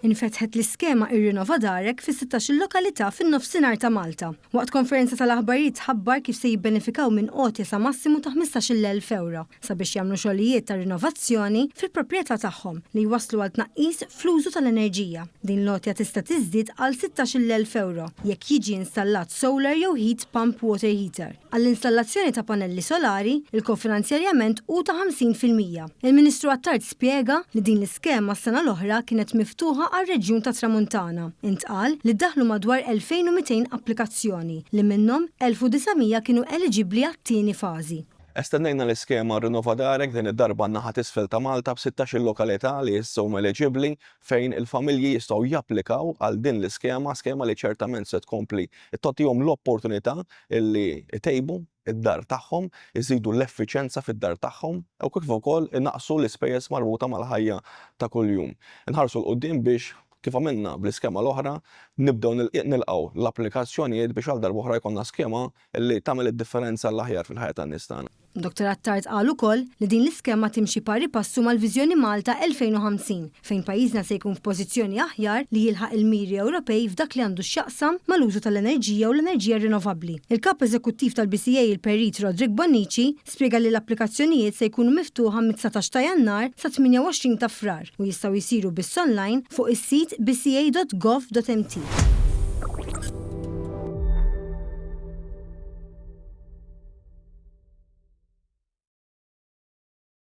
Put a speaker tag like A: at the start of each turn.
A: Infetħet l-iskema Irrinova Darek fis-16-il lokalità fin-Nofsinhar ta' Malta. Waqt konferenza tal-aħbarijiet tħabbar kif se jibbenefikaw minn għotja sa massimu ta' 15,000 ewro sabiex jagħmlu xogħlijiet ta' rinnovazzjoni fil-proprjetà tagħhom li jwasslu għal tnaqqis fl-użu tal-enerġija. Din l-għotja tista' tiżdied għal 16,000 ewro jekk jiġi installat solar jew heat pump water heater. Għall-installazzjoni ta' panelli solari, il-kofinanzjarjament hu ta' 50%. Il-Ministru Attard spjega li din l-iskema s-sena l-oħra kienet miftuħa għar-reġjun tat-Tramuntana. Intqal li ddaħħlu madwar 2,200 applikazzjoni, li minnhom 1,900 kienu eliġibbli għat-tieni fażi.
B: Estendejna l-iskema Rinnova Darek din id-darba għan-naħa t'isfel ta' Malta b'sittax-il lokalità li issa huma eliġibbli fejn il-familji jistgħu japplikaw għal din l-iskema, skema li ċertament se tkompli tagħtihom l-opportunità li jtejbu d-dar tagħhom, iżidu l-effiċjenza fid-dar tagħhom u kif ukoll inaqqsu l-ispejjeż marbuta mal-ħajja ta' kuljum. Inħarsu 'l quddiem biex, kif għamilna bl-iskema l-oħra, nibdew nilqgħu l-applikazzjonijiet biex għal darb'oħra jkollna skema li tagħmel id-differenza għall-aħjar fil-ħajja tan-nies tagħna.
A: Dottor Attard qal ukoll li din l-iskema timxi pari passu mal-Viżjoni Malta 2050, fejn pajjiżna se jkun f'pożizzjoni aħjar li jilħaq il-miri Ewropej f'dak li għandu x'jaqsam mal-użu tal-enerġija u l-enerġija rinnovabbli. Il-Kap Eżekuttiv tal-BCA il-Perit Roderick Bonnici spjega li l-applikazzjonijiet se jkunu miftuħa mit-19 ta' Jannar sat-28 ta' Frar u jistgħu jsiru biss online fuq is-sit bca.gov.mt.